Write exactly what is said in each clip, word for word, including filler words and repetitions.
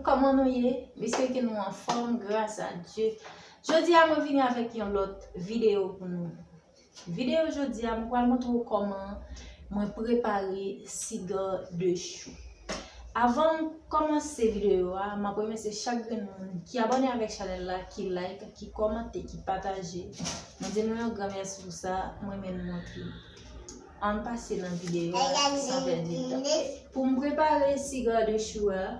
Kòman nou ye? M espere ke nou anfòm, gras a Dye. Jodi a, mwen vini avèk yon lòt videyo pou nou. Videyo jodi a, mwen pral montre w kòman mwen prepare siga de chou. Avan m kòmanse videyo a, m ap remèsye chak grenn moun ki abòne avèk chanèl la, ki like, ki kòmante, ki pataje. Mwen di nou yon gran mèsi pou sa, mwen renmen nou anpil. Ann pase nan videyo a san pèdi tan. Pou m prepare siga de chou a,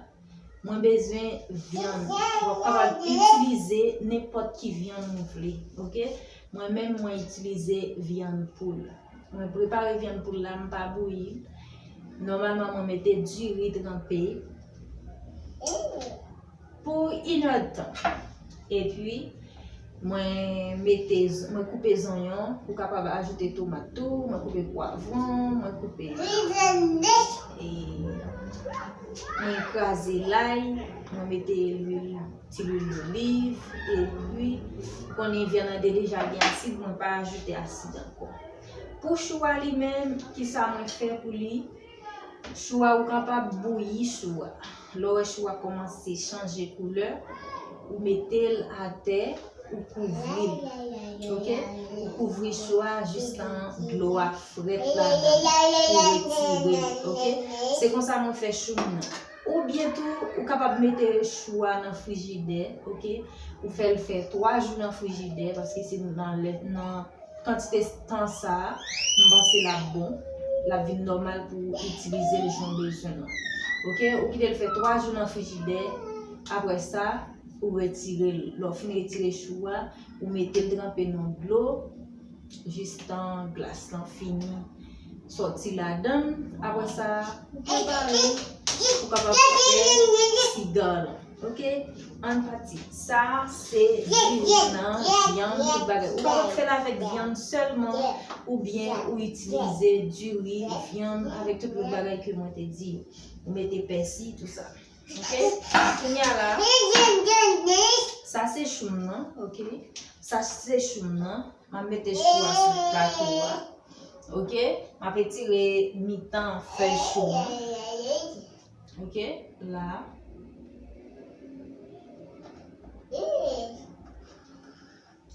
mwen bezwen vyann. W ap kapab itilize nenpòt ki vyann ou vle, oke? Mwen menm, mwen itilize vyann poul. Mwen prepare vyann poul la, m pa bouyi l. Nòmalman, mwen mete diri tranpe pou inèdtan. Epi, mwen mete, mwen koupe zonyon, ou kapab ajoute tomat tou, mwen koupe pwavwon, mwen koupe, e, mwen kraze lay, mwen mete lwil, ti lwil doliv, epi, konnen vyann nan te deja gen asid, mwen pa ajoute asid ankò. Pou chou a li menm, kisa mwen fè pou li? Chou a, ou kapab bouyi chou a. Lè w wè chou a kòmanse chanje koulè, ou mete l atè, ou kouvri l. Oke? Ou kouvri chou a jistan dlo a frèt ladan. Ou retire l. Oke? Se konsa mwen fè chou m nan. Oubyen tou, ou kapab mete chou a nan frijidè. Oke? Ou fè l fè twa jou nan frijidè, paske se nan lè, nan kantite tan sa a, m panse l ap bon, l ap vin nòmal pou w itilize l jan w bezwen l. Oke, ou kite l fè twa jou nan frijidè, apre sa, ou retire l. Lè w fin retire chou a, ou mete l tranpe nan dlo, jistan glas lan fini sòti ladan l. Apre sa, ou prepare l pou kapab fè siga lan. Oke, ann pati. Sa se diri nan vyann, tout bagay. Ou kapab fè l avèk vyann sèlman, oubyen ou itilize diri, vyann, avèk tout lòt bagay ke mwen te di yo. Ou mete pèsi, tout sa. Oke? Kounye a la, sa se chou m nan, oke? Sa se chou m nan. M ap mete chou a sou plato a. Oke? M ap etire mitan fèy chou an. Oke? La.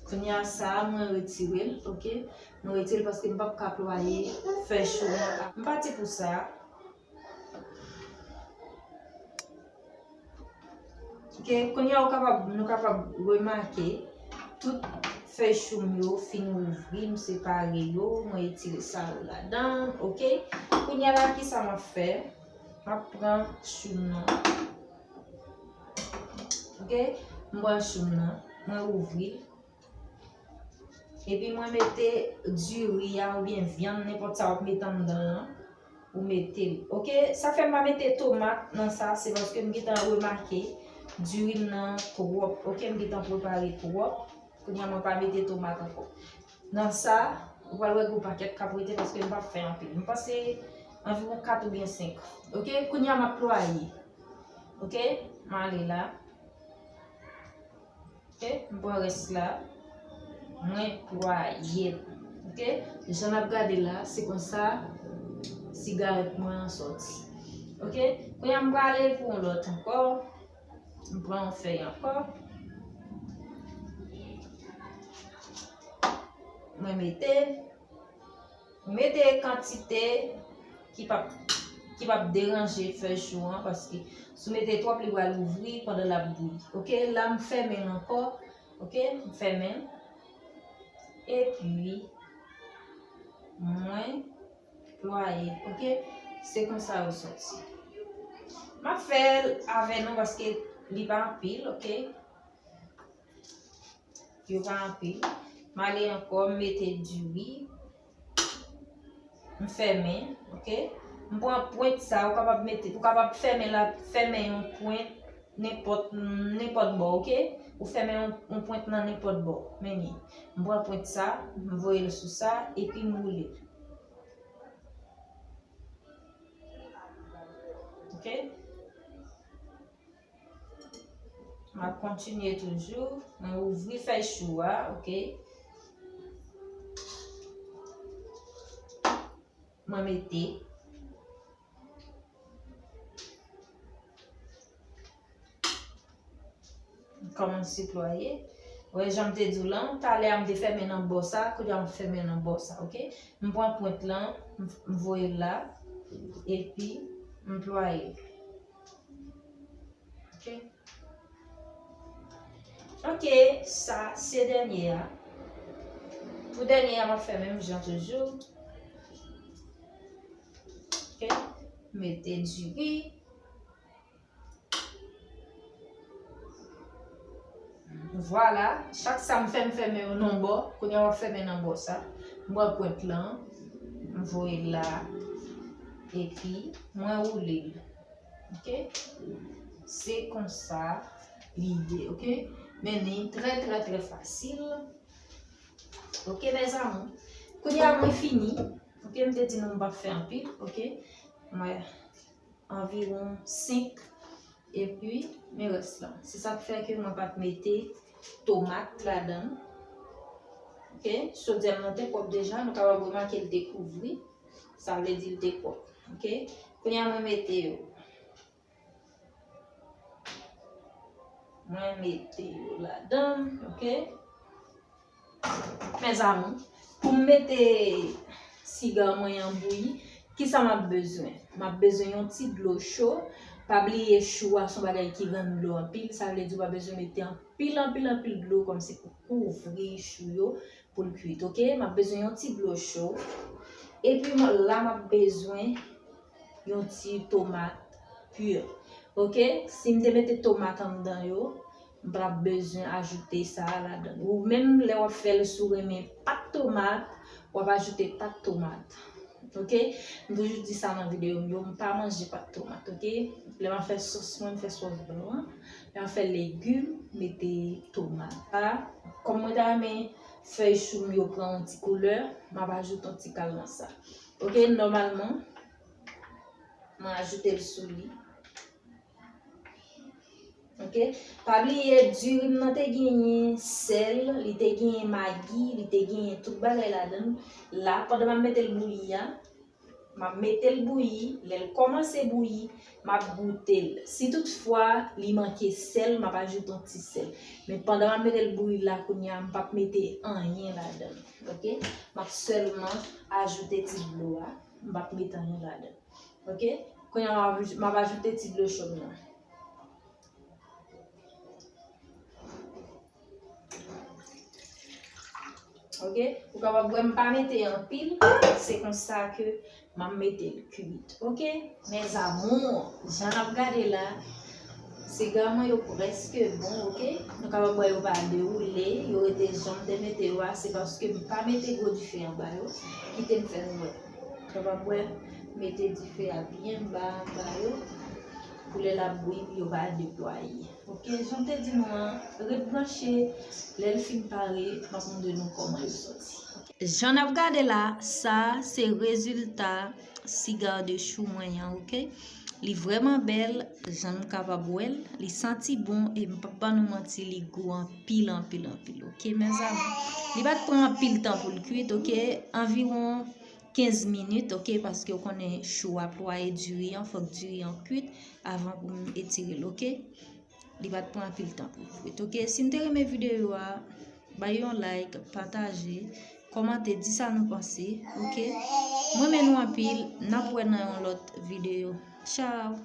Kounye a sa, mwen retire l, oke? Mwen retire l paske m p ap ka plwaye fèy chou an. M pati pou sa. Oke, kounye a ou kapab, nou kapab remake tout fèy chou m yo fin ouvri, m separe yo, mwen retire sa yo ladan, oke. Kounye a la, kisa m ap fè? M ap pran chou m nan. Oke, m pran chou m nan, mwen ouvri l. Epi mwen mete diri a oubyen vyann, nenpòt sa w ap mete anndan an, ou mete l. Oke, sa fè m pa mete tomat nan sa, se paske m gentan remake diri m nan twòp. Oke, m gentan prepare twòp. Kounye a mwen pa mete tomat ankò. Nan sa, ou pral wè gen yon pakèt k ap rete paske m p ap fè anpil. M panse anviwon kat oubyen senk. Oke, kounye a m ap plwaye. Oke, m ale la. Oke, m pran rès la. Mwen plwaye l. Oke, jan n ap gade la, se konsa sigarèt mwen an sòti. Oke, kounye a m prale pou yon lòt ankò. M pran yon fèy ankò. Mwen mete. Mete kantite ki p ap, ki p ap deranje fèy chou an, paske si w mete twòp, li pral ouvri pandan l ap bouyi. Oke, la m fèmen l ankò. Oke, m fèmen l. Epi, mwen plwaye l. Oke, se konsa yo sòti. M ap fè l avè nou paske li pa anpil, oke? Yo pa anpil. M ale ankò, m mete diri. M fèmen, oke? M pran pwent sa, ou kapab mete, ou kapab fèmen la, fèmen yon pwent nenpòt, nenpòt bò, oke? Ou fèmen yon, yon pwent nan nenpòt bò. Men li. M pran pwent sa, m voye l sou sa, epi m woule l. Oke? M ap kontinye toujou. Mwen ouvri fèy chou a, oke. Mwen mete. Kòmanse plwaye. Wè, jan m te di w lan, talè a m te fèmen nan bò sa, kounye a m fèmen nan bò sa, oke? M pran pwent lan, m, m voye l la, epi m plwaye. Oke? Oke, sa se dènye a. Pou dènye a, m ap fè menm jan toujou. Oke? Mete diri. Vwala, chak sa m fè, m fèmen yo nan bò, kounye a w ap fèmen nan bò sa. M pran pwent lan, m voye l la, epi mwen woule l. Oke? Se konsa li ye, oke? Men li trè, trè, trè fasil. Oke, mes amours? Kounye a mwen fini. Oke, m te di nou m p ap fè anpil, oke? Mwen anviwon senk, epi men rès lan. Se sa k fè ke mwen pa t mete tomat ladan l. Oke, chodyè m nan te pwòp deja, nou kapab remake l te kouvri. Sa vle di l te pwòp. Oke, kounye a mwen mete yo. Mwen mete yo ladan, oke? Mes amours, pou m mete siga mwen an bouyi, kisa m ap bezwen? M ap bezwen yon ti dlo cho. Pa bliye chou a se yon bagay ki rann dlo anpil, sa vle di w pa bezwen mete anpil, anpil, anpil dlo kòmsi pou kouvri chou yo, pou l kuit, oke? M ap bezwen yon ti dlo cho. Epi mwen, la m ap bezwen yon ti tomat pur. Oke? Si m te mete tomat anndan yo, m pa t ap bezwen ajoute sa a ladan l. Ou menm lè w ap fè l, si w renmen pat tomat, w ap ajoute pat tomat. Oke? M toujou di sa nan videyo m yo, m pa manje pat tomat, oke? Lè m ap fè sòs mwen, m fè sòs blan an. Lè m ap fè legim, mete tomat. A, kòm mwen ta renmen fèy chou m yo pran yon ti koulè, m ap ajoute yon ti kal nan sa. Oke, nòmalman, mwen ajoute l sou li. Oke, pa bliye diri m nan te genyen sèl, li te genyen magi, li te genyen tout bagay ladan l. La, pandan m ap mete l bouyi a, m ap mete l bouyi, lè l kòmanse bouyi, m ap goute l. Si toutfwa li manke sèl, m ap ajoute yon ti sèl. Men pandan m ap mete l bouyi la kounye a, m p ap mete anyen ladan l. Oke? M ap sèlman ajoute ti dlo a, m p ap mete anyen ladan l. Oke? Kounye a, m ap, m ap ajoute ti dlo cho m nan. Oke? Ou kapab wè m pa mete anpil, se konsa ke m ap mete l kuit. Oke? Mes amours, jan n ap gade la, siga mwen yo prèske bon, oke? Nou kapab wè yo pa dewoule, yo rete jan m te mete yo a, se paske m pa mete gwo dife anba yo. Kite m fè nou wè. Ou kapab wè, mete dife a byen ba anba yo, pou lè l ap bouyi, yo pa deplwaye. Oke, jan m te di nou an, ret branche, lè l fin pare, m ap montre nou kòman yo sòti. Jan n ap gade la, sa a se rezilta siga de chou mwen an, oke? Li vrèman bèl, jan nou kapab wè l, li santi bon, e m p ap ban nou manti, li gou anpil, anpil, anpil, oke, mes amours? Li pa t pran anpil tan pou l kuit, oke? Anviwon kenz minit, oke, paske w konnen chou a plwaye diri an, fòk diri an kuit avan pou m etire l, oke? Li pa t pran anpil tan pou l kuit, oke? Si n te renmen videyo a, bay yon like, pataje, kòmante, di sa nou panse, oke? M renmen nou anpil, n ap wè nan yon lòt videyo. Tchao!